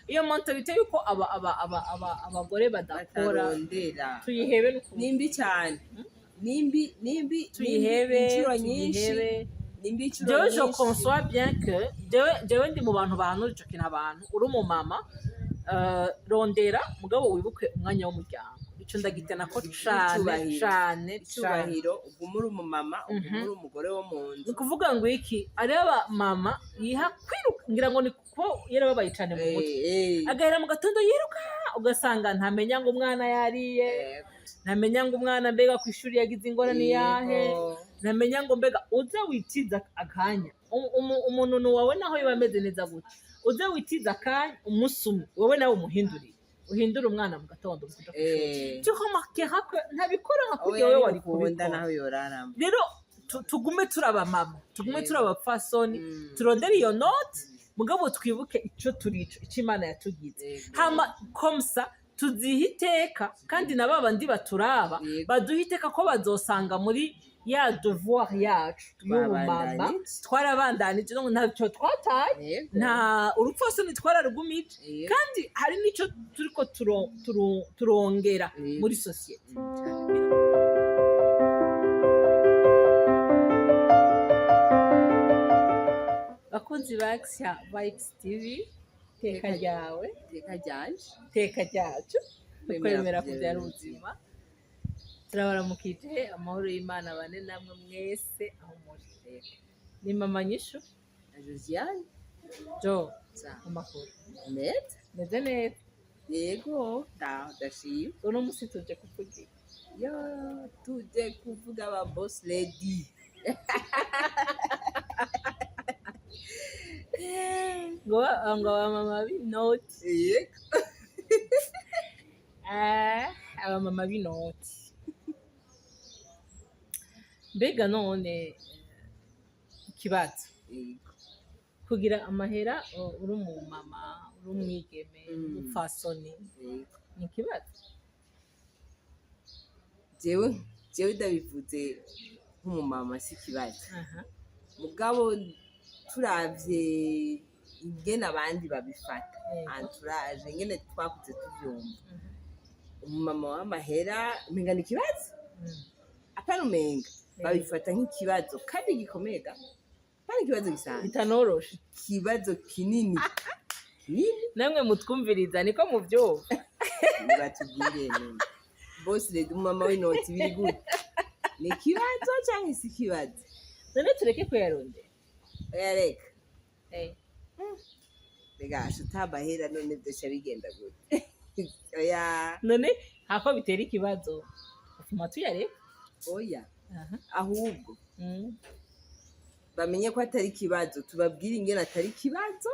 Iyo mentalité yuko abagore badakora, batarondera, tuyihebe n'ukuntu. Nimbi cyane, nimbi, nimbi. Tuyihebe. Inshuro nyinshi. Tuyihebe. Nimbi inshuro Jewe je nyinshi. conçois bien que jewe ndi mu bantu bahanura ico kintu abantu. Uri umumama, rondera, mugabo wibuke umwanya w'umuryango. Ico ndagitena ko cane. Icubahiro. Cane cane. Icyubahiro, uguma uri umumama, uguma uri umugore wo mu nzu. Ni ukuvuga ngo iki, ariyo mama yiha kwiruka, ngira ngo ni kuko yarababaye cane mu mutwe, agahera mu gatondo yiruka, ugasanga ntamenya ngo umwana yariye, ntamenya ngo umwana mbega ku ishuri yagize ingorane yahe, ntamenya ngo mbega. Uze witiza akanya umuntu wawe, naho yoba ameze neza gute, uze witiza akanya umunsi umwe, wowe nawe umuhindurire, uhindure umwana mu gatondo mu kuja kw'ishuri. Tu remarqueras que ntabikora nka kurya wewe wari kubikunda, kubikora. Naho yorarama. Rero tugume turi abamama, tugume turi abapfasoni, turondere iyo note, mugabo twibuke ico turico, ico Imana yatugize. Hama comme ça tuziha iteka, kandi na babandi baturaba baduha iteka, ko bazosanga muri ya devoir yacu y'ubumama Twabandanije. twarabandanije, donc ntacyo twataye, nta urupfasoni twararugumije, kandi hari n'ico turiko turongera muri société. Cane. Bakunzi ba Axia Vibes TV, teka ryawe. Iteka ryanje. Teka ryacu. Kwemera. Kwemera kubyara kubyara ubuzima. Turabaramukije, amahoro y'Imana bane namwe mwese aho muri. Ni mama Nyishu Na Josiane. Jo. Sa. Amakuru? Neza. Meze neza. Yego, ndashima. Uno musi tuje kuvugira Yo, tuje kuvuga aba boss lady. Ngo abamama b'inoti. Ah, abamama b'inoti. Mbega none ikibazo, kugira amahera, uri umumama, uri umwigeme, umupfasoni, ni ikibazo? Jewe ndabivuze nk'umumama, si ikibazo. Mugabo turavye ingene abandi babifata, entourage, ingene twakuze tuvyumva, umumama w'amahera umenga ni ikibazo. Apana, umenga babifata nk'ikibazo kandi gikomeye da, apana ikibazo gisanzwe. Bitanoroshe. Ikibazo kinini kinini. Namwe mutwumviriza, niko muvyumva? Batubwire none, boss lady, umumama w'inoti, biri gute? Ni ikibazo canke si ikibazo? None tureke kuyarondera? Oya, reka. Rega utamahera, none vyose bigenda gute? Oya. None hako bitera ikibazo, ufuma tuyareka. Oya. Ahubwo bamenye ko atari ikibazo, tubabwire ingene atari ikibazo,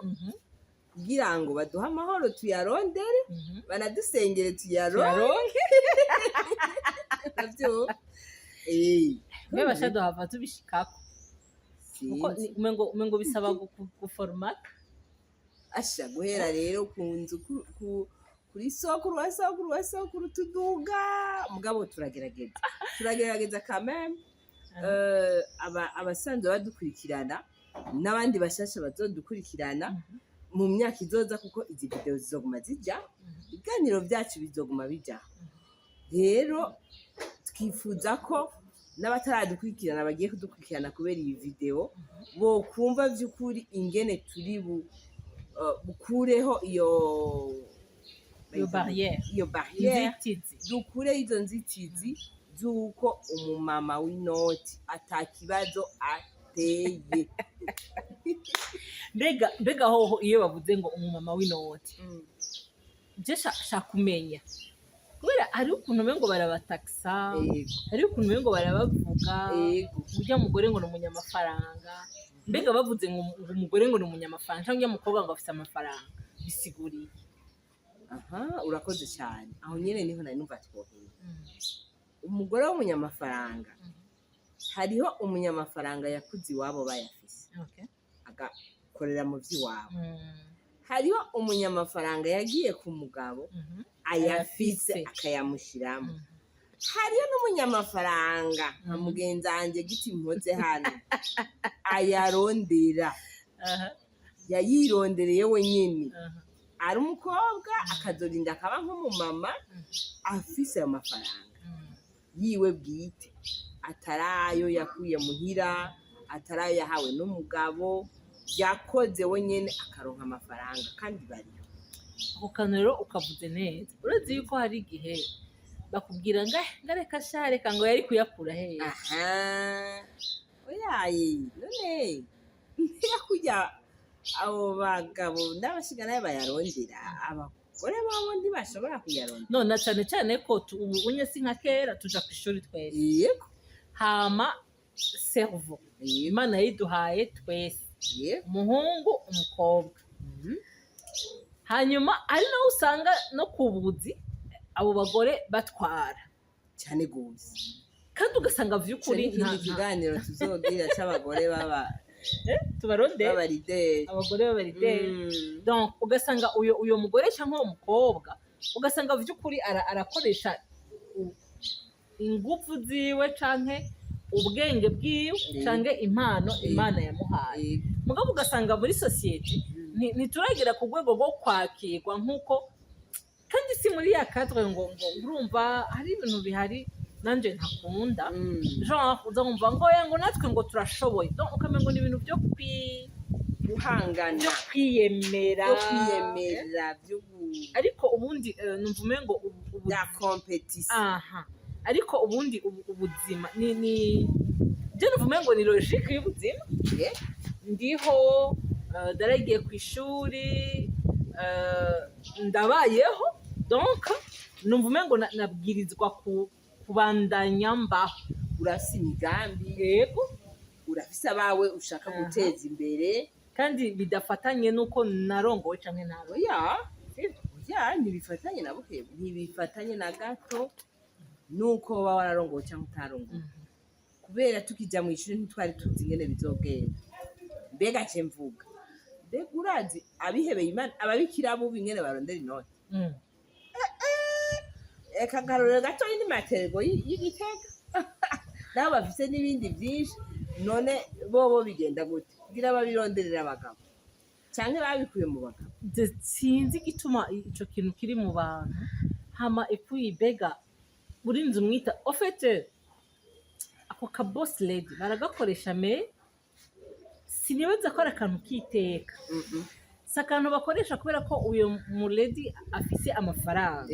kugira ngo baduhe amahoro tuyarondere, banadusengere tuyaronke. Tuyaronke. Navyo. Mbe basha duhava tubishikako kuko Sinzi. Umengo bisaba guforomata. Asha, guhera rero ku nzu kuri sokuru wa sokuru wa sokuru tuduga, mugabo turagerageza quand même. Abasanzwe badukurikirana n'abandi bashasha bazodukurikirana mu myaka izoza, kuko izi video zizoguma zija, ibiganiro byacu bizoguma bija, rero twifuza ko n'abataradukurikirana bagiye kudukurikirana kubera iyi video bokumva vy'ukuri ingene turi bukureho iyo Iyo barrière. Iyo barrière. Inzitizi. Dukureho izo nzitizi z'uko umumama w'inoti ata kibazo ateye. Mbega hoho iyo bavuze ngo umumama w'inoti, je sha kumenya, kubera hariho ukuntu umengo barabatakisa, hariho ukuntu umengo barabavuga, urya mugore ngo ni umunyamafaranga. Mbega bavuze ngo umugore ngo ni umunyamafaranga, cyangwa urya mukobwa ngo afise amafaranga, bisiguriye? Aha, urakoze cyane. Aho nyene niho nari numva twohera. Umugore w'umunyamafaranga, hariho umunyamafaranga yakuze iwabo bayafise, agakorera mu vy'iwabo. Hariho umunyamafaranga yagiye ku mugabo ayafise, Ayafise. akayamushiramo. Hariho n'umunyamafaranga nka mugenzi wanje giti mpoze hano, ayarondera, yayirondereye wenyine. Ari umukobwa, akazorinda akaba nk'umumama afise ayo mafaranga yiwe bwite, atarayo yakuye muhira, atarayo yahawe n'umugabo, yakoze wenyene akaronka amafaranga, kandi bariho. Ako kantu rero ukavuze neza. Urazi yuko hari igihe bakubwira ngo: "Eh, ngareka sha, reka," ngo yari kuyakura hehe? Aha, oyaye, none ntiyakurya abo bagabo n'abashiganayo bayarondera, abagore babo ntibashobora kuyarondera. None na cane cane ko ubu unye si nka kera, tuja ku ishuri twese. Hama cerveau Imana yayiduhaye twese, umuhungu, umukobwa. Hanyuma ari naho usanga no ku buzi abo bagore batwara. Cyane gose. Kandi ugasanga Ico vy'ukuri ni ikindi kiganiro tuzogira c'abagore baba tubaronde b'abarideri. Abagore b'abarideri. Donc ugasanga uyo mugore cyangwa uwo mukobwa, ugasanga vy'ukuri arakoresha ingufu ziwe canke ubwenge bwiwe canke impano Imana yamuhaye. Mugabo ugasanga muri société ntituragera ku rwego rwo kwakirwa nk'uko, kandi si muri ya cadre ngo urumva hari ibintu bihari nanje ntakunda, genre uza wumva ngo oya, ngo natwe ngo turashoboye. Donc ukamengo ni ibintu byo guhangana, byo kwiyemera. Byo kwiyemera, byo Ariko ubundi numva umengo bya compétition. Aha, ariko ubundi ubuzima ni je numva umengo ni logique y'ubuzima. Ndiho, daragiye ku ishuri, ndabayeho, donc numva umengo nabwirizwa kubandanya mbaho. Urafise imigambi. Yego. Urafise abawe ushaka guteza imbere. Kandi bidafatanye n'uko narongowe canke ntarongowe. Oya, oya, ntibifatanye na buke, ntibifatanye na gato nuko uba wararongowe cyangwa utarongowe, kubera tukija mu ishuri ntitwari tuzi ingene bizogenda. Mbega ce mvuga, mbega urazi abihebeye Imana, ababikira bubi, ingene barondera inoti? Eka, akarorero gatoyi ni materego y'Igitega, nabo bafise n'ibindi byinshi. None bobo bigenda gute kugira babironderera abagabo canke babikuye mu bagabo? Sinzi igituma ico kintu kiri mu bantu. Hama epui bega urinze umwita, au fait, ako ka boss lady baragakoresha, mais sinibaza ko ari akantu k'iteka. Si akantu bakoresha kubera ko uyo mu lady afise amafaranga,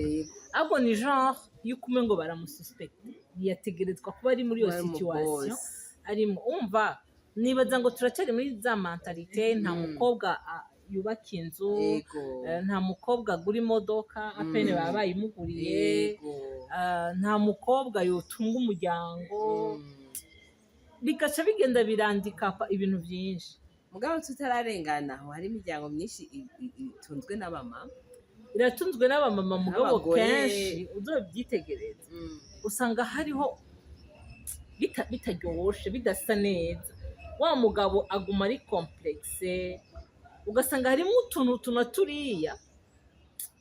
ahubwo ni genre y'uko umengo baramususpecte, ntiyategerezwa kuba ari muri iyo Kuba ari umu situation boss. arimo. Umva, nibaza ngo turacyari muri za mentalité nta mukobwa yubaka inzu, nta mukobwa agura imodoka, à peine baba bayimuguriye, nta mukobwa yotunga umuryango. Bigaca bigenda birandikapa ibintu byinshi. Mugabo tutararengana aho, hari imiryango myinshi itunzwe n'abamama. Iratunzwe n'abamama, mugabo N'abagore. kenshi uzobyitegereza usanga hariho bitaryoshe, bidasa neza. Wa mugabo aguma ari complexe, ugasanga harimo utuntu tuna turiya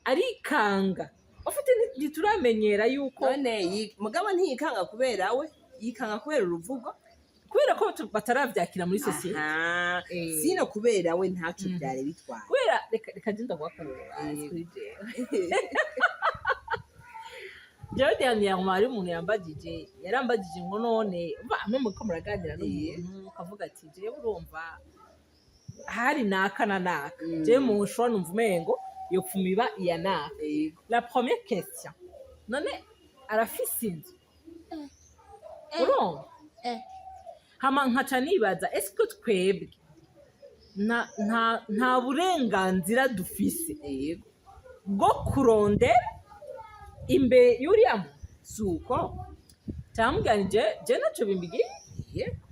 arikanga ufite. Ntituramenyera yuko None mugabo ntiyikanga kubera we, yikanga kubera uruvugo. Kubera ko bataravyakira muri société. Aha, sino kubera we ntaco byari bitwaye. Kubera reka je ndaguhakarurira kuri jewe. Jewe dernièrement hari umuntu yambagije, yarambagije ngo none umva, amwe muriko muraganira n'umuntu ukavuga ati: "Jewe urumva hari naka na naka, jewe mu nshuro numva umengo yopfuma iba iya naka." La première question: "None arafise inzu?" Urumva, hama nkaca nibaza: est-ce que twebwe nta burenganzira dufise bwo kurondera imbere y'uriya muntu? Suko. Cyambwira ni je naco bimbigiye.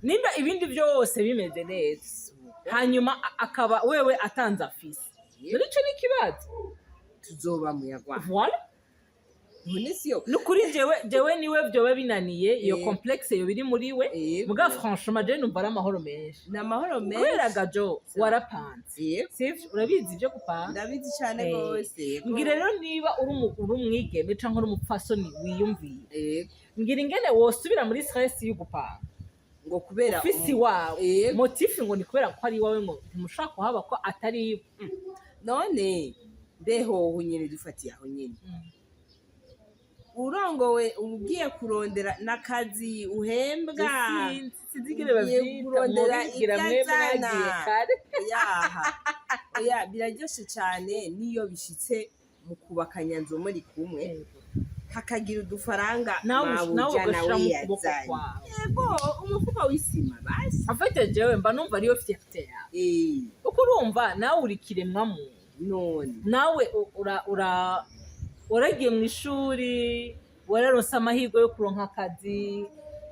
Nimba ibindi byose bimeze neza, hanyuma akaba wewe atanze afise, none ico ni ikibazo? Tuzoba muyagwa. Voilà. None siyo? Nukuri jewe niwe vyoba binaniye iyo complexe yo biri muri we. Muga franchement je numva ari amahoro menshi. Ni amahoro menshi. Kubera gajo warapanze, sivyo? Urabizi ibyo gupanga? Ndabizi cyane rwose, yego. Mbwira rero, niba uri umwigeme canke uri umupfasoni wiyumviye, mbwira ingene wosubira muri stress yo gupanga ngo kubera ufise iwawe, motif ngo ni kubera ko ari iwawe, ngo ntimushobora kuhaba ko atari iwe. None Mbehoho nyene, dufatiye aho nyene, urongowe, ugiye kurondera n'akazi uhembwa. Sinzi, sinzi ingene Ugiye bavyita. kurondera Mubigira ibyo mwe azana. mwagiye kare. Yaha, oya, biraryoshe cyane niyo bishitse mu kubaka nyanzo muri kumwe, hakagira udufaranga. Nawe nawe mabuja ugashira nawe mu kuboko yazanye kwawe. Yego, umufuka w'isima basi. En fait, jewe mba numva ariyo fierté yawe, kuko urumva nawe uri kiremwa muntu. None Nawe ura ura waragiye mu ishuri, wararonse amahirwe yo kuronka akazi.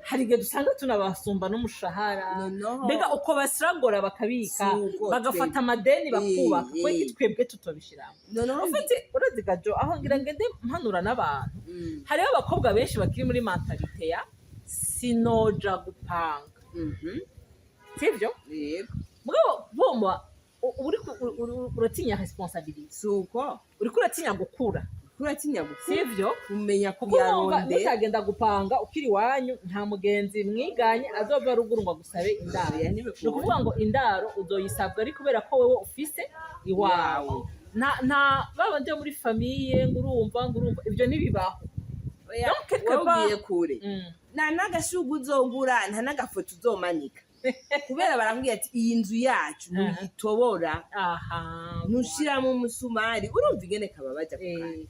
Hari igihe dusanga tunabasumba n'umushahara. Noneho Mbega uko basiragora bakabika, Si uko bagafata amadeni, bakubaka, kweki twebwe tutobishiramo? Noneho Ufite urazi gajo aho ngira ngende mpanura n'abantu, hariho abakobwa benshi bakiri muri mentalité ya "sinoja gupanga", sivyo? Yego. Mugabo bumva uriko uratinya responsabilité. Si uko. Uriko uratinya gukura. Kuratinya gukura. Sivyo? Kumenya Kuko urumva kuyarondera. mutagenda gupanga ukiri iwanyu, nta mugenzi mwiganye azova ruguru ngo agusabe indaro. Oya, Ni ntibikunda. ukuvuga ngo indaro uzoyisabwa ari kubera ko wewe ufise iwawe. Nta babandi bo muri famille ngo urumva ibyo ntibibaho. Oya, Donc, quelque wowe part- ugiye kure. Nta n'agashugu uzogura, nta n'agafoto uzomanika, kubera barakubwira ati iyi nzu yacu ntuyitobora, ntushiramo umusumari. Urumva ingene kababaja ku kanya.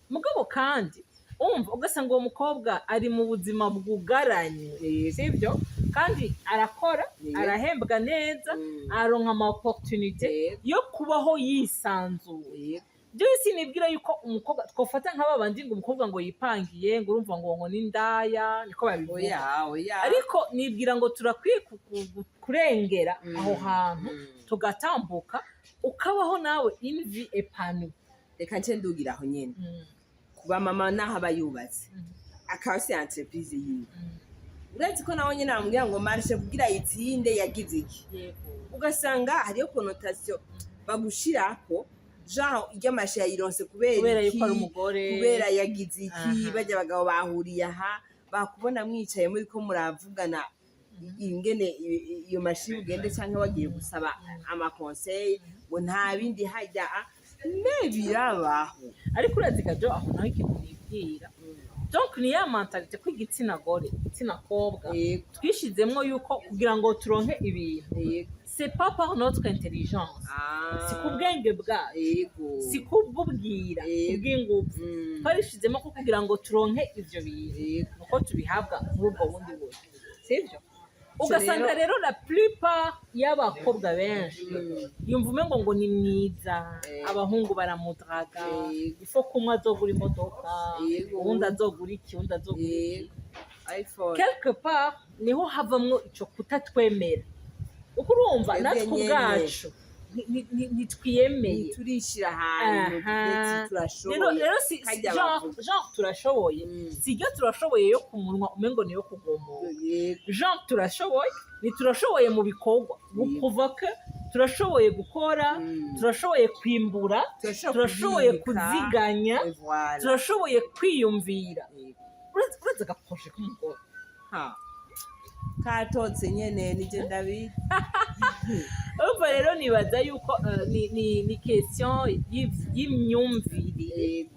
Mugabo kandi umva ugasanga uwo mukobwa ari mu buzima bwugaranye, sibyo? Kandi arakora, arahembwa neza, aronka ama opportunité yo kubaho yisanzuye. Byo sinibwira yuko umukobwa twofata nka babandi ngo umukobwa ngo yipangiye, ngo urumva ngo n'indaya, niko babivuga. Oya, oya. Ariko nibwira ngo turakwiye kurengera aho hantu, tugatambuka, ukabaho nawe une vie épanouie. Reka nce ndugira aho nyene kuba mama naho aba yubatse, akaba afise entreprise yiwe, uretse ko nawe nyene bamubwira ngo marché kugira yitsinde yagize iki, ugasanga hariyo connotation bagushirako, genre irya marché yayironse kubera Kubera iki, yuko ari umugore. Kubera yagize iki. Barya abagabo bahuriye aha, bakubona mwicaye muri ko muravugana ingene iyo marché ugende, cyangwa wagiye gusaba ama conseils, ngo nta bindi hajya me birabaho. Ariko urazi gajo, aho naho ikintu nibwira, donc ni ya mentalité ko igitsina gore, igitsina kobwa, twishizemwo yuko kugira ngo turonke ibintu, c'est pas par notre intelligence, si ku bwenge bwacu, si kubwubwira, kubw'ingufu. Twarishizemo ko kugira ngo turonke ivyo bintu, nuko tubihabwa muri ubwo bundi buryo, sivyo? Ugasanga rero la plupart y'abakobwa benshi yumva umengo ngo ni mwiza, abahungu baramudraga, ifo kumwe azogura imodoka, uwundi azogura iki, uwundi azogura iki. iPhone. Quelque part niho havamwo ico kutatwemera, uko urumva Twebwe natwe nyene. ubwacu ntitwiyemeye. Ntiturishira ahantu ndetse Rero turashoboye. rero si Harya genre bavuga. Genre turashoboye, si iryo turashoboye yo ku munwa, umengo niyo kugomora. Genre turashoboye, ni turashoboye mu bikorwa, kuva ko turashoboye gukora, turashoboye kwimbura, turashoboye kubika. Kuziganya, Et voilà. turashoboye kwiyumvira. Uretse aga projet k'umugore. Ha. Katotse nyene nije ndabizi. Urumva rero nibaza yuko ni question y'imyumvire.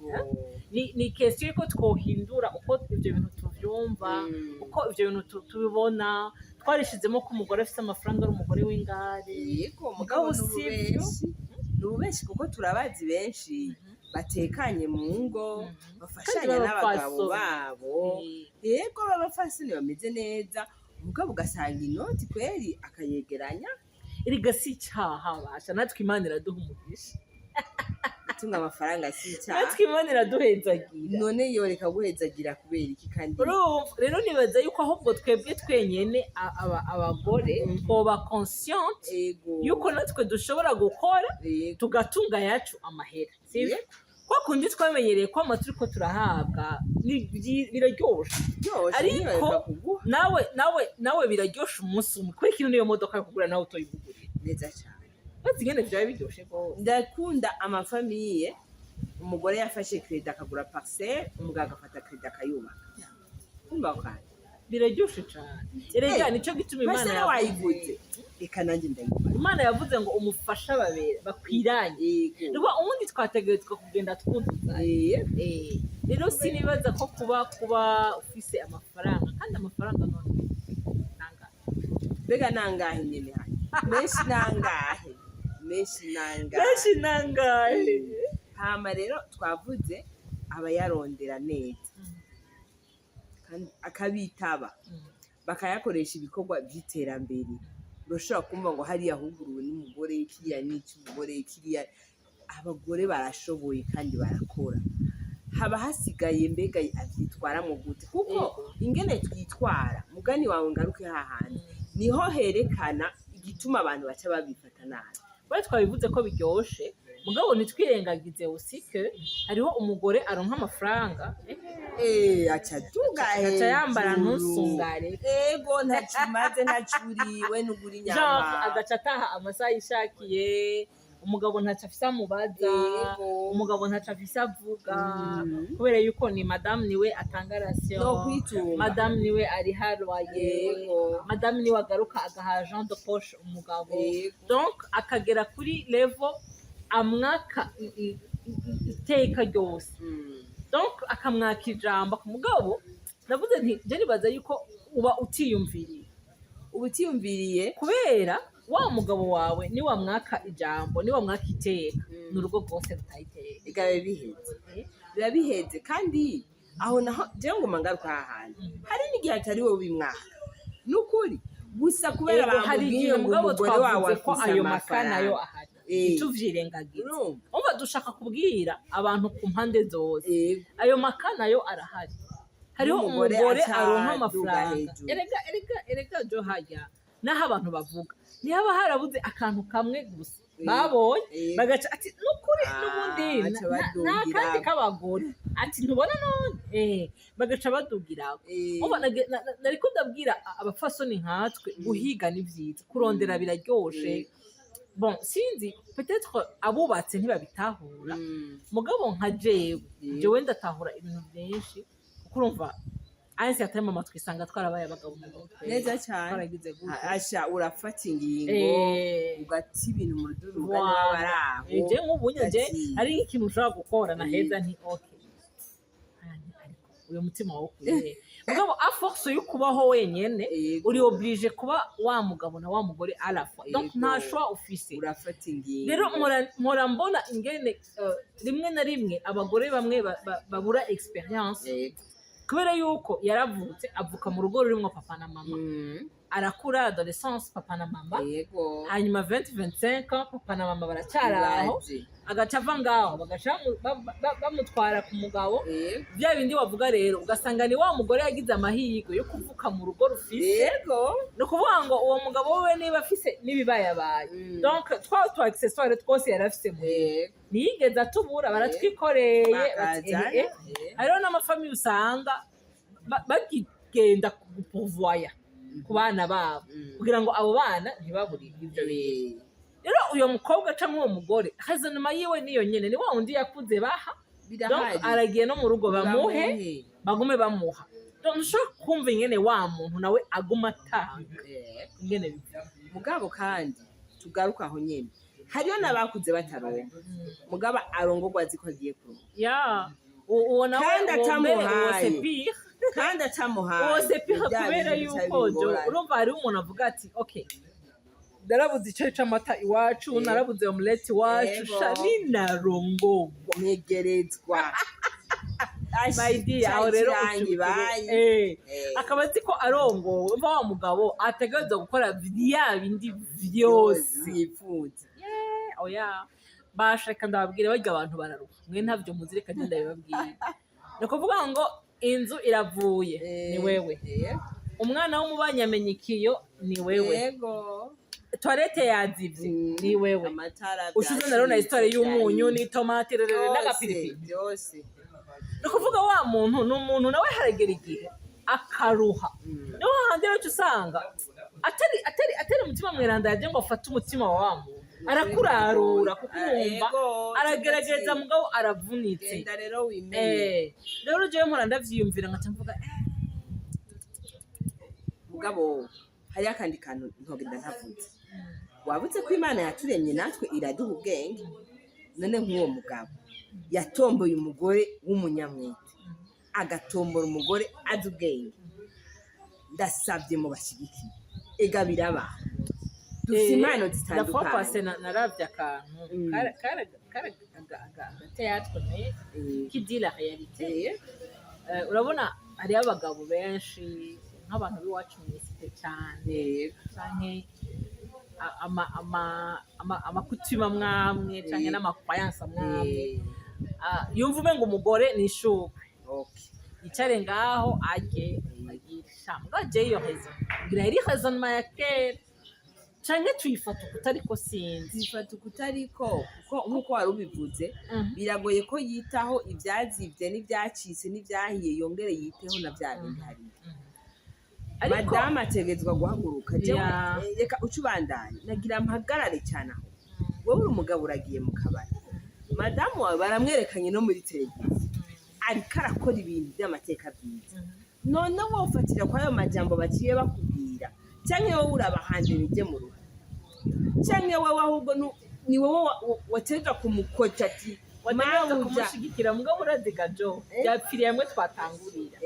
Ni question yuko twohindura uko ivyo bintu tuvyumva, uko ivyo bintu tubibona. Twarishizemo ko umugore afise amafaranga ari umugore w'ingare. Yego, mugabo Mugabo ni sivyo. ububenshi, ni ububenshi, kuko turabazi benshi batekanye mu ngo, bafashanya Kandi n'abagabo b'abapfasoni. babo. Yego, b'abafasoni bameze neza, mugabo ugasanga inoti kweri akayegeranya. Erega si icyaha basha, natwe Imana iraduha umugisha. Gutunga amafaranga si icyaha. Natwe Imana iraduhezagira. None yoreka guhezagira kubera iki kandi? Urumva rero nibaza yuko ahubwo twebwe twenyene abagore twoba consciente yuko natwe dushobora gukora, tugatunga yacu amahera, sivyo? Kwa kundi twamenyereye ko ama turiko turahabwa biraryoshe. Byose Ariko ntiyoreka kuguha. nawe biraryoshe umunsi umwe, kubera ikintu niyo modoka yo kugura nawe utoyigugurira. Neza cyane. Maze ingene vyaba biryoshe rwose. Ndakunda ama familles umugore yafashe crédit akagura parcelle, umugabo agafata crédit akayubaka. Kumva kandi Biraryoshe cane. Erega nico gituma Imana Masera yavuze, wayiguze, reka nanjye ndayigura. Imana yavuze ngo umufasha babere bakwiranye. Nukuvuga ubundi twategerezwa kugenda twuzuzanya. Rero sinibaza ko kuba ufise amafaranga, kandi amafaranga none nangahe? Mbega nangahe nyene hano? Menshi nangahe? Menshi nangahe? Menshi nangahe? Hama rero twavuze abayarondera neza kandi akabitaba, bakayakoresha ibikorwa by'iterambere. Urashobora kumva ngo hariya huguruwe n'umugore, kiriya n'icy'umugore, kiriya. Abagore barashoboye kandi barakora. Haba hasigaye mbega abyitwaramo gute? Kuko ingene twitwara, mugani wawe, ngaruke hahandi, niho herekana igituma abantu baca babifata nabi. Bari twabivuze ko biryoshe, mugabo ntitwirengagize usike hariho umugore aronka amafaranga, Aca aduga agaca yambara hejuru. Ntusungare. Ego, ntaco umaze, ntaco uriwe, nugura Genre inyama. Agaca ataha amasaha yishakiye, umugabo ntaco afise amubaza, umugabo ntaco afise avuga, kubera yuko ni madamu, niwe atanga ration, No kwitunga. Madamu niwe ariha loyer, madamu niwe agaruka agaha argent de poche umugabo. Donc akagera kuri level amwaka iteka ryose, donc akamwaka ijambo. Ku mugabo navuze nti je nibaza yuko uba utiyumviriye. Uba utiyumviriye. Kubera wa mugabo wawe niwamwaka ijambo, niwamwaka iteka, ni urugo rwose rutayiteka. Ega biba biheze, biba biheze. Kandi aho naho jewe ngoma ngaruka hahandi, hari n'igihe atari wowe ubimwaka, nukuri gusa kubera Ego, hari bamubwiye igihe, ngo mugabo umugore wawe twavuze ko afise ayo maka nayo amafaranga. ahari, ntituvyirengagize. Urumva? Umva, dushaka kubwira abantu ku mpande zose, ayo maka nayo arahari. Hariho N'umugore umugore aca aronka aduga amafaranga, hejuru. Erega erega erega, jo hajya naho abantu bavuga ntihaba harabuze akantu kamwe gusa babonye, bagaca ati nukuri n'ubundi Ah, baca nta badugira. kandi k'abagore, ati ntubona none, bagaca badugirako. Umva, nariko ndabwira abapfasoni nkatwe, guhiga ni vyiza, kurondera biraryoshe. Bon, sinzi, peut-être abubatse ntibabitahura, mugabo nka jewe, jewe ndatahura ibintu byinshi, kuko urumva un certain moment twisanga twarabaye abagabo mu mutwe. Neza cyane. Twaragize gutya. Asha, urafata ingingo, ugata ibintu mu rudurugane, baba aho. Je nk'ubu nye je Ati- hari nk'ikintu ushobora gukora naheza nti okay. Ah, ariko uyu mutima wawe ukuye, mugabo à force yo kubaho wenyene, uri obligé kuba wa mugabo na wa mugore à la fois, donc nta choix ufise. Urafata ingingo. Rero mpora mbona ingene rimwe na rimwe abagore bamwe babura expérience, kubera yuko yaravutse, avuka mu rugo rurimwo papa na mama, arakura adolescence papa na mama, hanyuma 20 25 ans papa na mama baracyari aho. Ibaze. Agaca ava ngaho, bagaca bamutwara ku mugabo. Bya bindi wavuga rero, ugasanga ni wa mugore yagize amahirwe yo kuvuka mu rugo rufise, ni ukuvuga ngo uwo mugabo we niba afise n'ibibayabaye, donc twa tu accessoire twose yari afise muhira, ntiyigeze atubura, baratwikoreye, bati, Bakazana. eh, eh. Hariho n'ama familles usanga bagigenda gupovoya ku bana babo, kugira ngo abo bana ntibabure ibyo bintu. Rero uyo mukobwa cyangwa uwo mugore, raisonnement yiwe niyo nyene, ni wa wundi yakuze baha, donc Birahari. aragiye no mu rugo bamuhe, Bamuhe. bagume bamuha. Donc ntushobora kumva ingene wa muntu nawe aguma atanga, ingene bivuga. Mugabo kandi tugaruka aho nyene, hariyo n'abakuze bataronka, mugabo arongorwa azi ko agiye kuronka. Ya, uwo nawe, Kandi uwo mbere uwo atamuhaye. c'est pire. Kandi atamuhaye. Uwo c'est pire, Bya kubera bintu bica yuko jo bingorane. urumva hariho umuntu avuga ati okay, narabuze icyayi c'amata iwacu, narabuze omelette iwacu, sha ninarongorwa Ntegerezwa. My dear, aho rero Ikirangi bayi. Akaba azi ko arongowe, umva, wa mugabo ategerezwa gukora bya bindi vyose yifuza. Oya basha, reka ndababwire, barya abantu bararuha, mwe ntavyo muzi, reka ngende ndabibabwire. Ni ukuvuga ngo inzu iravuye, ni wewe, umwana w'umubanyi amenya ikiyo, ni wewe, toilette yazivye, ni wewe, Amatara ushize rero na histoire y'umunyu n'itomati rerere byose, n'agapiripiri. Byose. Ni ukuvuga wa muntu ni umuntu nawe haragera igihe akaruha. Niho hahandi rero uca usanga atari umutima mweranda yaje ngo afate umutima wa wa muntu, arakurarura kuko urumva aragerageza, mugabo aravunitse. Genda rero wimenye. Rero jewe mpora ndavyiyumvira, nkaca mvuga Mugabo hariyo akandi kantu ntogenda ntavuze. Wabuze ko Imana yaturemye natwe iraduha ubwenge. None nk'uwo mugabo yatomboye umugore w'umunyamwete, agatombora umugore azi ubwenge, ndasabye mu bashyigikiye. Ega birabaho, dufite impano La fois passée zitandukanye. Naravye akantu kari aga théâtre, mais qui dit la réalité. Urabona hariyo abagabo benshi, nk'abantu b'iwacu mw'isite cane, canke ama coutumes amwamwe, canke n'ama croyances amwamwe. Yumva umenga umugore ni ishurwe, yicare ngaho arye agira mbwa. Je iyo raison ngira iri raisonnement ya kera, canke tuyifata ukutariko, sinzi. Zifata ukutariko, kuko nk'uko wari ubivuze, biragoye ko yitaho ibyazibye n'ibyacitse n'ibyahiye, yongere yiteho na bya bindi hariya. Ariko Madamu ategerezwa guhaguruka. Jewe, reka uce ubandanye, nagira mpagarare cyane aho. Wowe uri umugabo, uragiye mu kabari, madamu wawe baramwerekanye no muri televiziyo, ariko arakora ibintu by'amateka byiza. None wowe ufatira kwa ayo majambo baciye bakubwira, cyangwa wowe urabahandira ujye mu ruhare, cyangwa wowe ahubwo ni wowe wategerezwa kumukoca ati wategereza mabuja. Kumushigikira. Mugabo uraziga jo, byapfiriye hamwe twatangurira.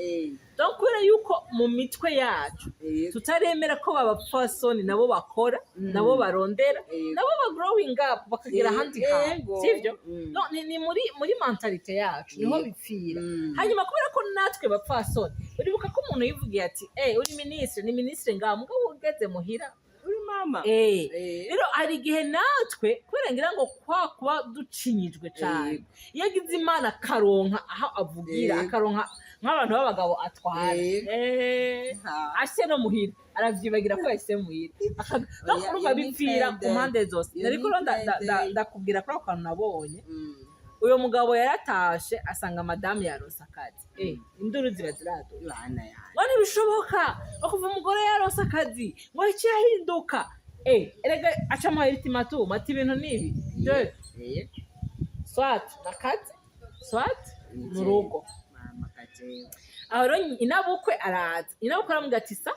Donc kubera yuko mu mitwe yacu tutaremera ko babapfasoni nabo bakora, nabo barondera, nabo ba growing up bakagera ahandi hantu, sivyo? No, ni muri mentalité yacu niho bipfira. Hanyuma kubera ko natwe bapfasoni, uribuka ko umuntu yivugiye ati: "Eh, uri minisitiri, ni minisitiri ngaho, mugabo ugeze muhira Uri mama. Rero hari igihe natwe, kubera ngira ngo kwa kuba ducinyijwe cyane, iyo agize Imana akaronka aho avugira, akaronka nk'abantu b'abagabo atwara, ashye no muhira aravyibagira ko yashyize muhira. No Oya, urumva iyo ni bipfira ku clin d'œil. mpande zose. Iyo Nariko ni rero clin d'œil. ndakubwira kuri ako kantu nabonye. Uyo mugabo yaratashe asanga madamu yaronse akazi. Induru ziba ziraduka. Bana yanjye. Ngo ntibishoboka, ngo kuva umugore yaronse akazi ngo yaciye ahinduka. Erega aca amuha ultimatum ati: "Ibintu nibi deux, soit nakazi, soit mu rugo." Mama kajewe. Aho rero inabukwe araza, inabukwe aramubwira ati: "Sa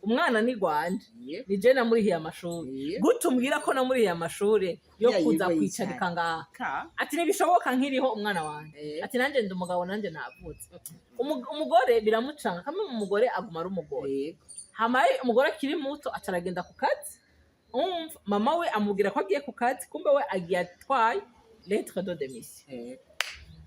umwana ni gwanje, ni je namurihiye amashuri. Gute umbwira ko namurihiye amashuri yo Ya, kuza yiwe kwicarika ngaha?" Ka. Ati: "Ntibishoboka nkiriho umwana wanjye." Ati: "Nanjye ndi umugabo, nanjye navutse." Umugore biramucanga kamwe, umugore aguma ari umugore. Hamaye umugore akiri muto acaragenda ku kazi. Umva, mama we amubwira ko agiye ku kazi, kumbe we agiye atwaye lettre de démission.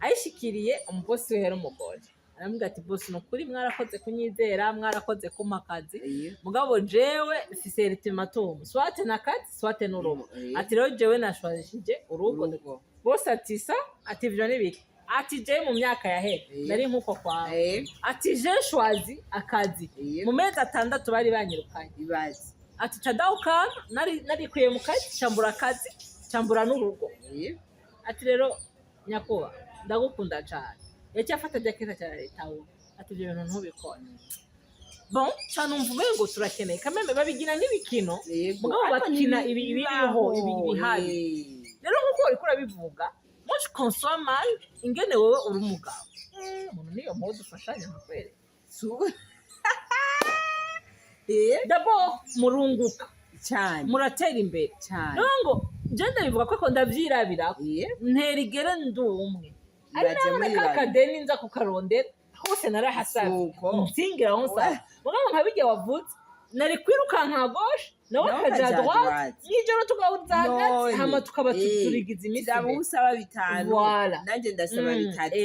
Ayishikiriye umubosi we, yari umugore, aramubwira ati: "Bosi, ni ukuri mwarakoze kunyizera, mwarakoze kumpa akazi, mugabo jewe mfise ultimatum, soit n'akazi, soit n'urugo." Ati: "Rero jewe nashwazishije urugo." Urugo. Bose ati: "Sa?" Ati: "Ivyo ni biki?" Ati: "Jewe mu myaka yahera nari nkuko kwawe." Ati: "Je choisi akazi, mu mezi 6 bari banyirukanye." Ibaze. Ati: "Cadawukana nari narikuye mu kazi, cambura akazi, cambura n'urugo." Ati: "Rero nyakuba, ndagukunda cane." Yaciye afata jaketa cya leta we, ati: "Ibyo bintu ntubikore." Bon, cyane umva umengo turakeneye kameme babigira nk'ibikino, mugabo Ariko bakina ni ibi ibiriho, bibaho. ibi bihari. Rero nk'uko wariko urabivuga, moi je conçois mal ingene wowe uri umugabo. Umuntu niyo mpuzu ufashanya nkakwereka. D'abord murunguka Cyane. muratera imbere. Cyane. Rero ngo je ndabivuga ko ndavyirabira, ntera igere ndi umwe ari Ibaze nawe muri ka babiri. kadeni nza kukarondera hose narahasavye, Suko. nsingira aho nsaba. Mugabo nka bijya wavutse, nari kwirukanka gauche, nawe Nawe akaja akaja droite, droite. Mw'ijoro tugahuza hagati, None. hama tukaba turigiza iminsi Zaba imbere. usaba bitanu, Voilà. nanjye ndasaba bitatu,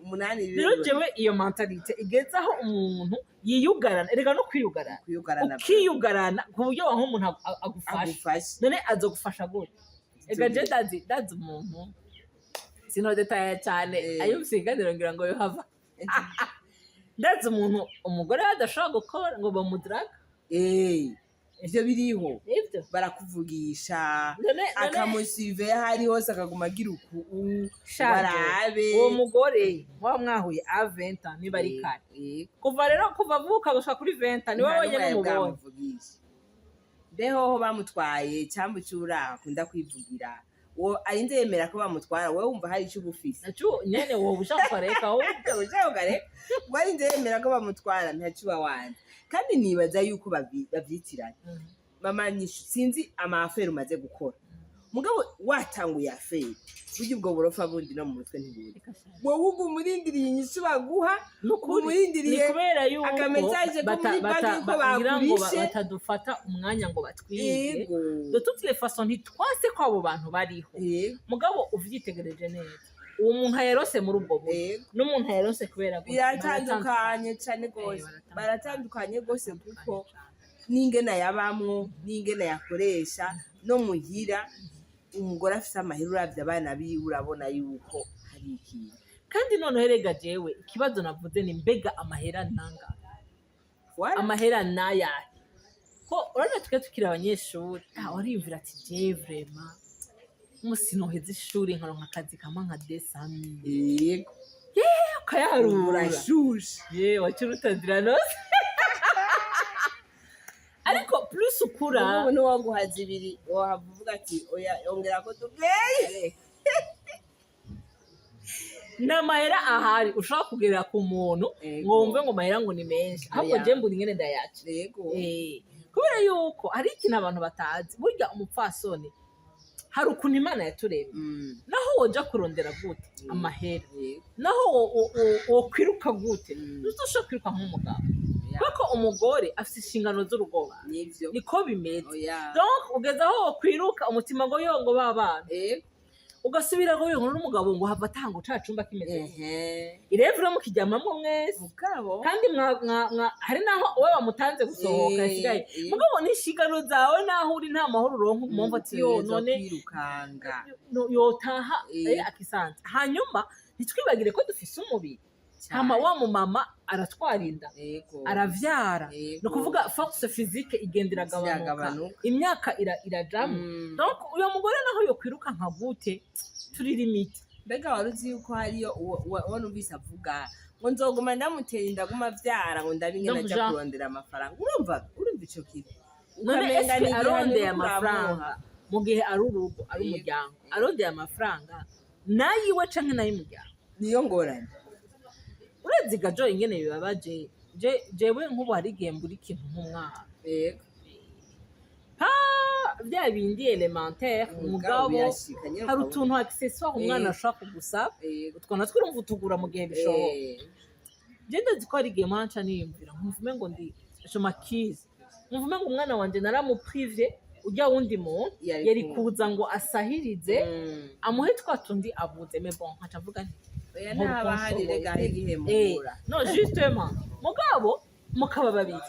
umunani. Rero jewe iyo mentalité igeze aho umuntu yiyugarana, erega no kwiyugarana, Kuyugarana. ukiyugarana ku buryo wanka umuntu agufasha. Agufashe. None azogufasha gute? Ega je ndazi umuntu, sinodetaye cyane, ayo ibiganiro ngira ngo yohava. Ndazi umuntu umugore we adashobora gukora ngo bamudaraga. Ivyo biriho. Nibyo. Barakuvugisha, None akamusive aho ari hose, akaguma agira uku Shaje, barabe. Uwo mugore muba mwahuye a 20, niba ari kare, kuva rero kuva avuka gushika kuri 20, niwe Nta wenyine n'umwe umubonye. bwamuvugisha. Mbehoho bamutwaye cyambu cy'uraha akunda kwivugira. Uwo arinze yemera ko bamutwara, wowe wumva hari ico uba ufise? Naco nyene wowe ushaka ukareka wowe. Ushaka ukareka. Ubwo arinze yemera ko bamutwara, ntaco uba wanze. Kandi nibaza yuko bavyitiranya. Mama Nyishu, sinzi ama affaires umaze gukora, mugabo watanguye affaire, burya ubwo burofa bundi no mu mutwe ntiburi. Wowe uguma urindiriye inyishu baguha. Nukuri. Umurindiriye Ni kubera yuko aka message ko muri banki ko ngira ngo bakurishe. Batadufata umwanya ngo batwige. De toutes les façons, ntitwase ko abo bantu bariho. Mugabo uvyitegereje neza, uwo muntu ayarose muri ubwo buryo n'umuntu ayarose kubera gute, Biratandukanye cane gose. Baratandukanye. Baratandukanye gose, kuko n'ingene yabamwo n'ingene yakoresha no muhira, umugore afise amahera, uravye abana biwe urabona yuko hari ikintu. Kandi noneho erega jewe ikibazo navuze ni: mbega amahera nanga Voilà. amahera nayahe? Ko urabona twe tukiri abanyeshuri, wariyumvira ati: je vraiment umunsi noheza ishuri nkaronka akazi kampa nka 200 000. Ukayaharura. Urashushe. Ye wacuruta nose, ariko plus ukura. Ubu n'uwaguha zibiri wohava uvuga ati: oya, ongera ko tugeye. Ni amahera ahari ushobora kugera ku muntu ngo wumve ngo amahera ngo ni menshi, ahubwo Oya. je mbura ingene ndayaca. Kubera yuko hari ikintu abantu batazi: burya umupfasoni hari ukuntu Imana yaturemye. Naho woja kurondera gute amahera, naho wokwiruka gute, ntuzoshobora kwiruka nk'umugabo, kuko umugore afite inshingano z'urugo, niko bimeze. Donc ugeze aho wokwiruka, umutima ngo yo ngo babana, ugasubira ngo yo n'umugabo ngo hava atanga ca cumba kimeze irevure, mukiryamamwo mwese. Mugabo Kandi hari naho wowe wamutanze gusohoka, yasigaye. Mugabo n'inshingano zawe, naho uri nta mahoro uronka, umwumva ati: yo Utegerezwa none kwirukanga. Yotaha akisanze. Hanyuma ntitwibagire ko dufise umubiri. Hama wa mumama aratwara inda, aravyara, ni ukuvuga force physique igenda iragabanuka. Iragabanuka. Imyaka irajamwo. Donc uyo mugore naho yokwiruka nka gute, turi limite. Mbega wari uzi yuko hariyo uwo numvise avuga ngo nzoguma ndamutera inda, aguma avyara, ngo ndabe ingene Donc, aja kurondera amafaranga? Urumva ico kintu? None Ukamenga eske ni igihano arondeye uriko uramuha. amafaranga mu gihe ari urugo, ari umuryango, arondeye amafaranga nayiwe canke nay'umuryango? Niyo ngorane. Uretse gajo ingene bibabaje, jewe nk'ubu hari igihe mbura ikintu nk'umwana, pa bya bindi élémentaire. Mugabo birashika nyene. Hari utuntu accessoire umwana ashobora kugusaba, utwo natwo urumva utugura mu gihe bishoboka. Je ndazi ko hari igihe mwanca niyumvira nkumva ngo ndi je m'accuse, nkumva ngo umwana wanje naramuprivye ujya wundi muntu Yari yari kuza ngo asahirize, amuhe twa tundi abuze. Mais bon, nkaca mvuga nti Oya, nkora ntaba uko hari nshoboye. rega hari igihe muhura. No justement, mugabo mukaba babiri,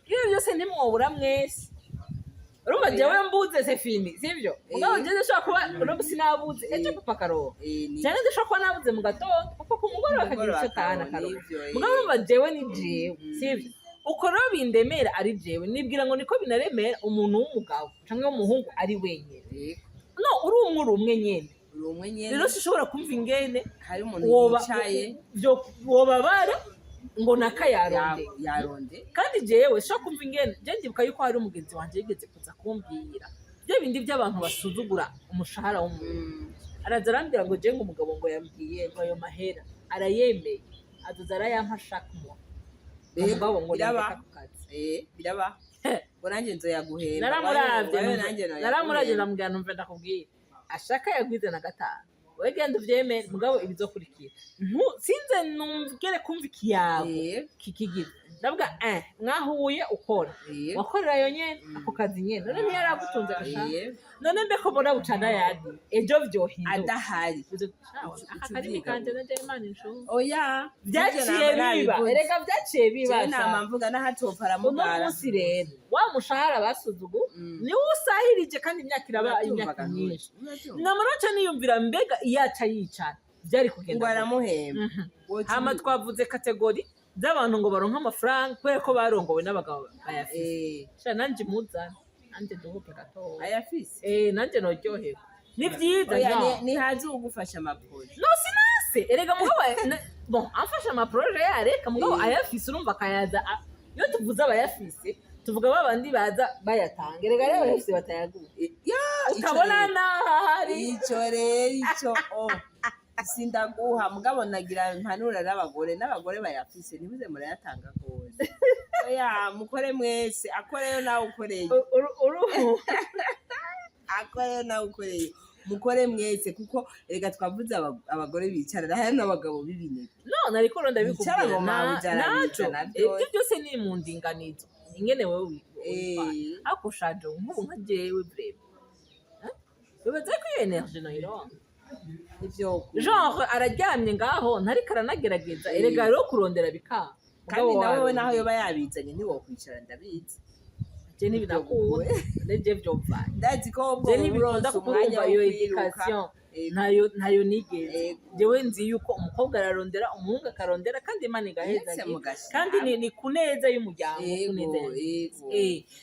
ibyo byose ntimwobura mwese. Urumva jewe mbuze, c'est fini, sivyo? Mugabo jewe ndashobora kuba uno musi nabuze, ejo papa akaronka, cyane ndashobora kuba nabuze mu gatondo, papa ku mugoroba akagira icyo atahana akaronka. Nivyo, Mugabo urumva jewe ni jewe, sivyo? Uko rero bindemera ari jewe, nibwira ngo niko binaremera umuntu w'umugabo cyangwa w'umuhungu ari wenyine. No uri umwe, uri umwe nyene. Uri umwe nyene. Rero sinshobora kumva ingene hari umuntu woba yicaye wobabara ngo nakayarondeye. Yaronde. Kandi jewe sinshobora kumva ingene. Je ndibuka yuko hari umugenzi wanje yigeze kuza kumbwira bya bindi by'abantu basuzugura umushahara w'umuntu. Araza arambwira ngo jewe ngo umugabo ngo yambwiye ngo ayo mahera arayemeye, azoza arayampa chaque mois. Umugabo ngo Biraba. nindeka ku kazi. Biraba ngo nanjye nzoyaguhemba. Naramuravye. Wayo nanjye noyaguhemba. Naramuravye, ndamubwira: numve ndakubwira, ashaka yagwize na gatanu, wowe genda uvyemere, mugabo ibizokurikira sinze numvigere kumva ikiyago kikigira. Ndavuga: mwahuye ukora, wakorera yo nyene ako kazi nyene, none ntiyaragutunze gashaka? None mbe ko mbona bucana yadi, ejo vyohinduka Adahari. Aka karimi kanje naje, Imana inshuti. Oya. Vyaciye biba, erega vyaciye biba. Jewe nama mvuga n'ahatopfa Uno aramugara. munsi rero wa mushahara basuzugu niwo usahirije, kandi imyaka iraba imyaka myinshi. Namara nca niyumvira: mbega iyo aca yicara byari kugenda Ngo gute? aramuhemba. Hama twavuze catégorie z'abantu ngo baronke amafaranga kubera ko barongowe n'abagabo bayafise. Sha nanje muzane, nanje duhuke gatoya. Ayafise. Nanje noryoherwa, ni vyiza. Oya. No. Nihaze ugufasha ama projets. No sinase erega, mugabo bon amfasha ama projets yareka, mugabo ayafise urumva akayaza iyo tuvuze abayafise Tuvuga ba bandi baza bayatanga. Erega rero bayafise batayaguha. Ya, ico Utabona rero. n'ahari. Ico rero, ico oh sindaguha, mugabo nagira mpanura n'abagore bayafise, ntimuze murayatanga gose. Oya, mukore mwese, akoreyo nawe ukoreye. Akoreyo nawe ukoreye, mukore mwese, kuko reka twavuze abagore bicara, hari n'abagabo b'ibinebwe. No, nariko Bicara ndabikubwira. ngo mabuja Naco arabica navyo. Ibyo byose ni mu ndinganizo ingene wewe witwara. Ariko ushaje nk'ubu nka jewe, vraiment, bibaza ko iyo énergie noyironka? Ivyo. Genre araryamye ngaho, ntariko aranagerageza. Erega rero kurondera bikanga. Kandi Mugabo nawe we warondera. Naho yoba yabizanye, ntiwokwicara, ndabizi. Je ntibinakunda, neje vyomvanye. Ndazi ko ubwo Je ntibikunda, uronse kuko umwanya urumva wo iyo kwiruka. éducation ntayo nigeze. Jewe nzi yuko umukobwa ararondera, umuhungu akarondera, kandi Imana Mwese igaheza, mugashira kandi ni ku neza y'umuryango, ku neza ya.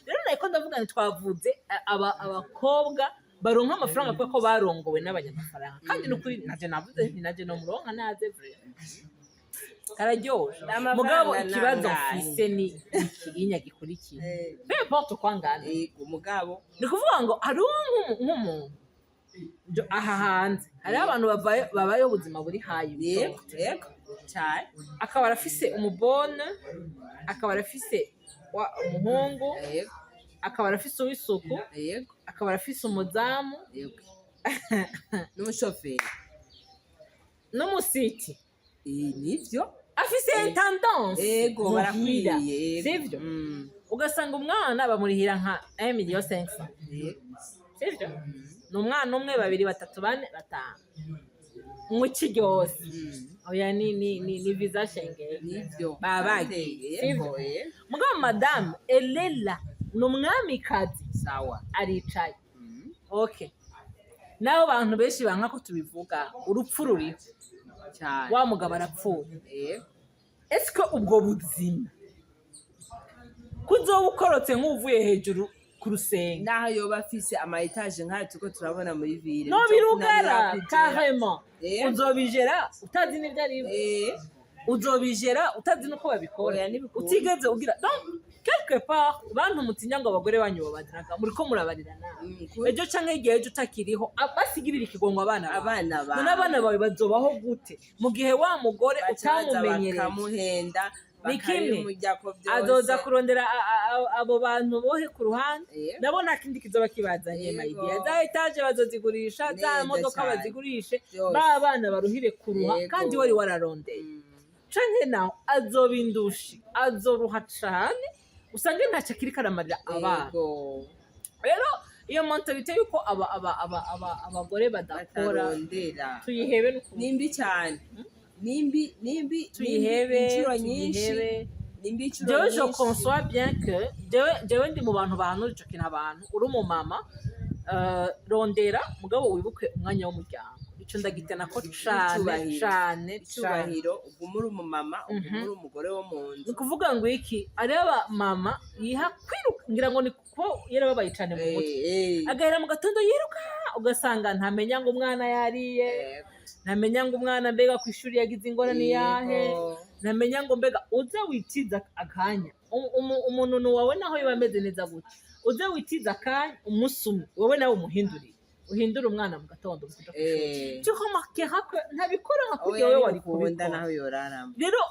Rero nariko ndavuga nti twavuze abakobwa baronka amafaranga kubera ko barongowe n'abanyamafaranga, kandi nukuri naje navuze nti naje nomuronka naze, vraiment kararyoshe. Amafaranga Mugabo ikibazo nangahe? mfise ni iki inya gikurikiye: peu importe uko angana, Ego, mugabo ni ukuvuga ngo hariho nk'umuntu aha hanze, hariho abantu babayeho ubuzima buri hayi, Yego, cyane. akaba arafise umubone, akaba arafise umuhungu, akaba arafise uw'isuku, akaba arafise umuzamu, Yego, n'umushoferi, n'umusiti. Nivyo. Afise intendance Ego. muhira. Barakwiye, yego. Sivyo? Ugasanga umwana bamurihira nka 1 million 500. Sivyo? Ni umwana umwe, babiri, batatu, bane, batanu mu ci ryose. Oya, ni visa Schengen. Nivyo. Baba bagiye, Yego. sivyo? Mugabo madame elela ni umwamikazi. Sawa. Aricaye. Okay, naho bantu benshi banka ko tubivuga, urupfu ruriho. Cyane. Wa mugabo arapfuye. Ese ubwo buzima kuzoba ukorotse nk'uvuye hejuru ku rusenge? Naho yoba afise ama étages nk'ayo turiko turabona muri ville, no birugara bizokunanira kugera. Carrément. Uzobijera utazi n'ibyo ari byo. Uzobijera utazi n'uko babikora. Oya, ntibikunda. Utigeze ugira. Donc quelque part, bantu mutinya ngo abagore banyu babadiraga, muriko murabarira nabi. Ejo canke igihe ejo utakiriho, basigirira ikigongo abana bawe. Abana bawe. None abana bawe bazobaho gute mu gihe wa mugore baca baza utamumenyereye? Bakamuhenda. Ni kimwe. Bakabimuryako byose. Azoza kurondera abo bantu bohe ku ruhande. Nabo nta kindi kizoba kibazanye. Mayidiya, za étages bazozigurisha, za Neza modoka cane. bazigurishe, Byose. ba bana baruhire kuruha. Kandi wari wararondeye. Canke naho azoba indushi, azoruha cane, usange ntacyo akiriko aramarira abana. Rero iyo mentalité yuko abagore badakora, batarondera, tuyihebe n'ukuntu. Nimbi cyane, nimbi, nimbi. Tuyihebe. Inshuro nyinshi. Tuyihebe. Nimbi inshuro Jewe je nyinshi. conçois bien que jewe ndi mu bantu bahanura ico kintu abantu. Uri umumama, rondera, mugabo wibuke umwanya w'umuryango. Ico ndagitena ko cane. Icubahiro. Cane cane. Icyubahiro, uguma uri umumama, uguma uri umugore wo mu nzu. Ni ukuvuga ngo iki: areba mama yiha kwiruka, ngira ngo ni kuko yarababaye cane mu mutwe, agahera mu gatondo yiruka, ugasanga ntamenya ngo umwana yariye, ntamenya ngo umwana mbega ku ishuri yagize ingorane yahe, ntamenya ngo mbega. Uze witiza akanya umuntu wawe, naho yoba ameze neza gutya, uze witiza akanya umunsi umwe, wowe nawe umuhindurire, uhindure umwana mu gatondo mu kuja kw'ishuri. Tu remarqueras ko ntabikora nka kurya Oya, wowe wari ntibikunda kubikora. Naho yorarama. Rero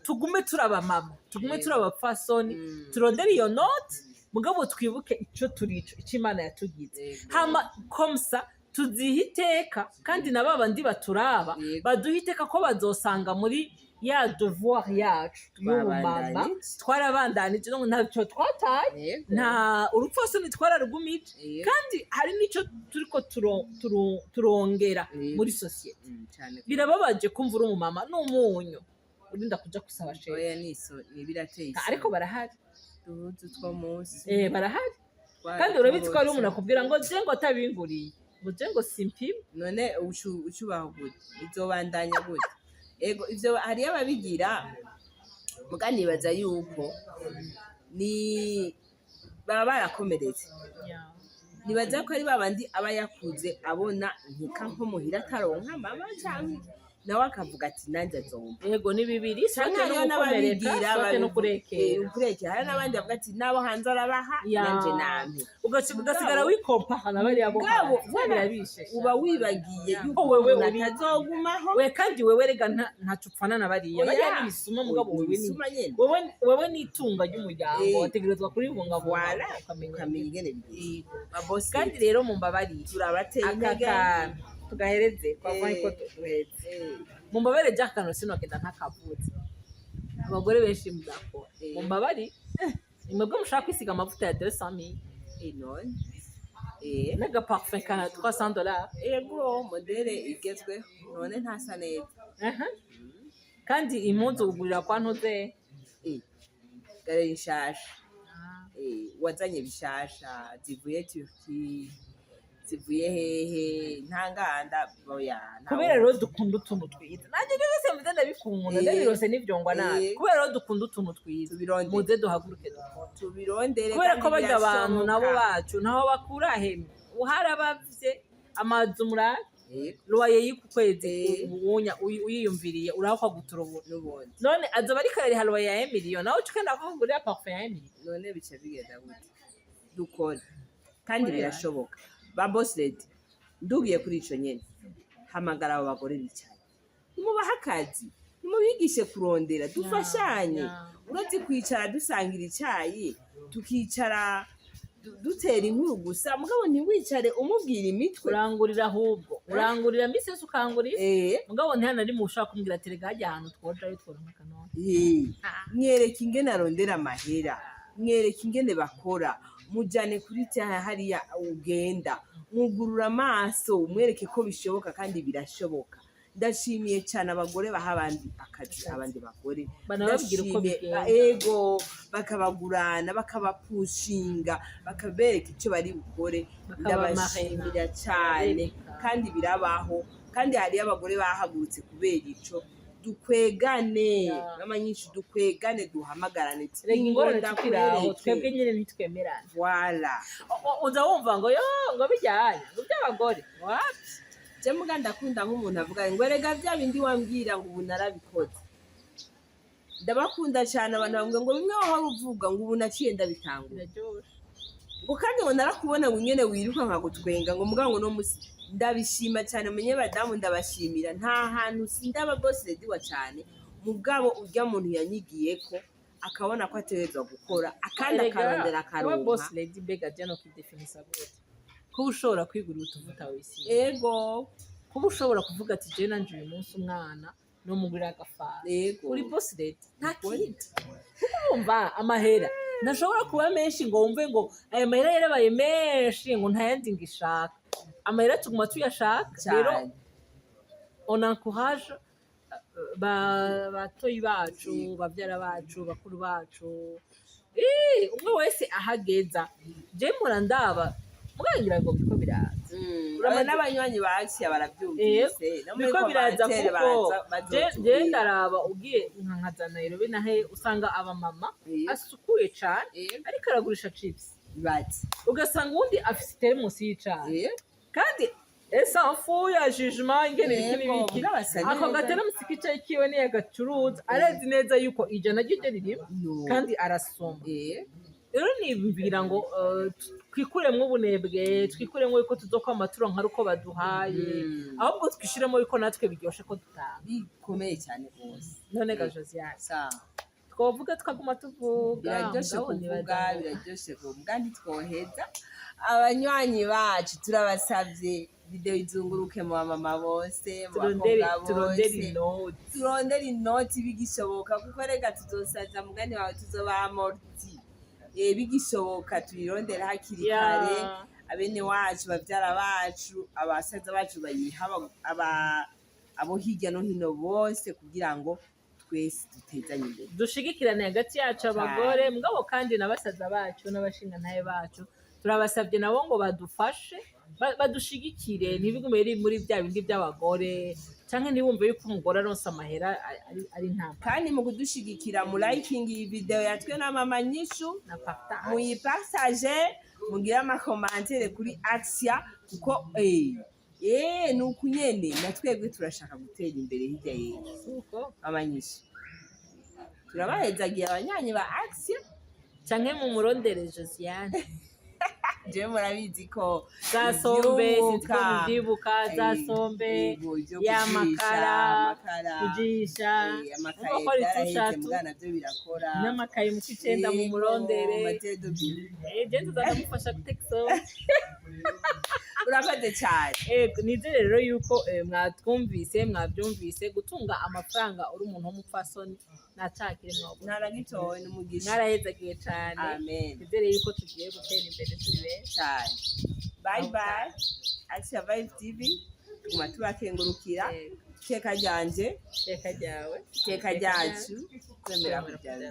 tugume turi abamama, tugume turi abapfasoni, turondere iyo note, mugabo twibuke ico turico, ico Imana yatugize. Hama comme ça tuziha iteka, kandi na babandi baturaba baduha iteka, ko bazosanga muri ya devoir yacu y'ubumama Twabandanije. twarabandanije, donc ntacyo twataye. Nta urupfasoni, twararugumije. Kandi hari n'ico turiko turongera muri société. Cane. Birababaje kumva uri umumama n'umunyu urinda kuja gusaba shefu. Oya, niso ni birateye isoni. Ariko barahari. Duhuzu two munsi. Barahari, kandi urabizi ko hari umuntu akubwira ngo je ngo atabinguriye, ngo je ngo simpime. None ucubaho gute? Bizobandanya gute? Ego, ivyo hariyo ababigira, muga nibaza yuko ni baba barakomeretse. Nibaza ko ari babandi aba yakuze abona nkeka nko muhira ataronka mama canke iki. Nawe akavuga ati nanjye azomba. Yego, ni bibiri, Canke soit no hariho gukomereka, n'ababigira soit no kurekera. Kurekera. Hari n'abandi bavuga ati nabo hanze arabaha, nanje nampe. Ugasigara wikompaha na bariya bo Mugabo, hanze. voilà, Birabishe. Uba wibagiye yuko Wewe umuntu atazogumaho. We kandi wewe rega ntaco upfana na bariya. Oya. Bariya ni ibisuma, mugabo wewe ni Ibisuma nyene. Wewe ni itunga ry'umuryango, wategerezwa kuribungabunga. Voilà. Ukamenya Ukamenya ingene bigeze. Babosi, Kandi rero mumbabarire, turabateye aka intege. kantu tugahereze kwa ko duheze. Mumbabare, jack kano sinogenda ntakavutse. Abagore benshi mudakora, mumbabare, ni mwebwe mushaka kwisiga amavuta ya 200 000 None n'agaparfum ka $300. Ego, modèle igezweho, none ntasa neza? Aha. Kandi impuzu ugurira kwa ntuze. Gare nshasha. Wazanye bishasha zivuye Turki, zivuye hehe, nta nganda, oya, nta. Kubera rero dukunda utuntu twiza, nanjye ibyo byose mvuze ndabikunda, ndabirose n'ivyongwa nabi. Kubera rero dukunda utuntu twiza, Tubirondere. muze duhaguruke dukore. Tubirondere. Kubera ko Kandi barya abantu nabo birashoboka. bacu ntaho bakura hemwe, uharabavye amazu murabe, loyer y'uku kwezi ubunya uyiyumviriye urahakwa guturubura. N'ubundi. None azoba ariko arariha loyer ya emiliyo, nawe uca ugenda kugurira parfum ya emiliyo. None bica bigenda gute? Dukore kandi Korera. birashoboka. Ba boss lady, ndugiye kuri ico nyene, hamagara abo bagore bicaye, nimubahe akazi, nimubigishe kurondera, dufashanye. Uretse kwicara dusangira icayi, tukicara dutera inkuru gusa, mugabo ntiwicare umubwira imitwe. Urangurira, ahubwo urangurira misi yose, ukangurira. Mugabo ntihana rimwe ushobora kumbwira ati rega hajya ahantu twojayo tworonka akanoti. Mwereke ingene arondera amahera, mwereke ingene bakora, mujane kuri cyaha hariya ugenda mwugurura amaso, umwereke ko bishoboka, kandi birashoboka. Ndashimiye cyane abagore baha abandi akazi, abandi bagore. Banababwira uko Ndashimiye, bigenda. Ego, bakabagurana, bakabapushinga, bakabereka icyo bari bukore. Ndabashimira cyane. Bereka. Kandi birabaho, kandi hariyo abagore bahagurutse kubera ico. Dukwegane, mama nyinshi, dukwegane, duhamagarane. Rega ingorane tukiri aho, Ndakwereke. twebwe nyine ntitwemerana. Voilà. Uza wumva ngo yo ngo bijyanye ngo by'abagore wapi. Je muga ndakunda nk'umuntu avuga ngo erega bya bindi wambwira ngo ubu narabikoze. Ndabakunda cyane abantu bavuga ngo bimwe wahora uvuga ngo ubu naciye ndabitangura, Biraryoshe. ngo kandi ngo narakubona ngo nyene wiruka nkagutwenga, ngo muga ngo no musi ndabishima cyane. Menye badamu, ndabashimira. Nta hantu sindaba boss lady wa cyane, mugabo urya muntu yanyigiye ko akabona ko ategerezwa gukora akandi, Erega, akarondera, kuba akaronka. boss lady, mbega jya no kwidefinisa gute? Kuba ushobora kwigurira utuvuta wisiga, kuba ushobora kuvuga ati jewe nanje uyu munsi umwana nomugurira agafara, uri boss lady, nta kindi. Kuko urumva amahera ntashobora kuba menshi ngo wumve ngo aya mahera yarabaye menshi, ngo ntayandi ngishaka. Amahera tuguma tuyashaka rero. On encourage batoyi bacu, bavyara bacu, bakuru bacu, umwe wese ahageza. Je mpora ndaba mugangira ngo biriko biraza. N'abanywanyi ba Asia barabyumvise, no muri Biriko biraza, commentaire kuko baza je bazotubwira. ndaraba ugiye nka za Nairobi nahe, usanga abamama asukuye cane, ariko aragurisha chips, Bati ugasanga uwundi afise teremusi y'icayi, kandi esa ya jugement ingene ibiki n'ibiki. Mugabo asa Ako neza. gateremusi k'icayi kiwe niyo agacuruza, arazi neza yuko ijana ry'iryo ririmo, No. kandi arasoma. Rero nibwira ngo twikuremwo ubunebwe, twikuremwo yuko tuzokwama turonka ari uko baduhaye, ahubwo twishiremo yuko natwe biryoshe ko dutanga. Bikomeye cyane rwose. None ga Josiane, Sawa. twovuga twaguma tuvuga, Biraryoshe mugabo kuvuga. nibaza ngo Biraryoshe kuvuga, ntitwoheza. Abanywanyi bacu, turabasabye, video izunguruke mu bamama bose, mu turondere bakobwa turondere bose. Inoti. Turondere inoti bigishoboka, kuko rega tuzosaza, mugani wawe, tuzoba amorti. Bigishoboka tuyirondere hakiri kare. Abene wacu, bavyara bacu, abasaza bacu bayiha abo hirya no hino bose, kugira ngo twese dutezanye imbere. Dushigikirane hagati yacu abagore, mugabo kandi na basaza bacu n'abashingantahe bacu turabasabye nabo ngo badufashe, badushigikire, ntibigume biri muri bya bindi by'abagore, canke ntibumve yuko umugore aronse amahera ari ntambara. Kandi mu kudushigikira, mu liking iyi video yatwe na mama Nyishu, na partage, muyipartage, mugire amacommentaires kuri Axia, kuko Ni uku nyene na twebwe turashaka gutera imbere hirya y'ejo. Suko. Abanyisha, turabahezagiye abanyanyi ba Action. Canke mu murondere Josiane. Jewe murabizi ko Za sombe, sinzi ko ivyunguka, muvyibuka, za sombe, yego, ivyo ya kujisha, makara, amakara, kujisha. Amakaye Urumva ko ari byaraheze, tushatu. Mugana navyo birakora. N'amakaye mu kw'icenda mu Yego, murondere. Matière de. Je nzoza ndamufasha guteka isombe. Urakoze cyane. Ego, nizere rero yuko mwatwumvise, mwabyumvise. Gutunga amafaranga uri umuntu w'umupfasoni nacakire mwabona. Ntaragitowe n'umugisha. Mwarahezagiye cane. Amen. Nizere yuko tugiye gutera imbere turi benshi. Cyane. Bye bye. Action Vibe TV tuguma tubakengurukira. Iteka ryanje. Iteka ryawe. Iteka ryacu, kwemera kujyana.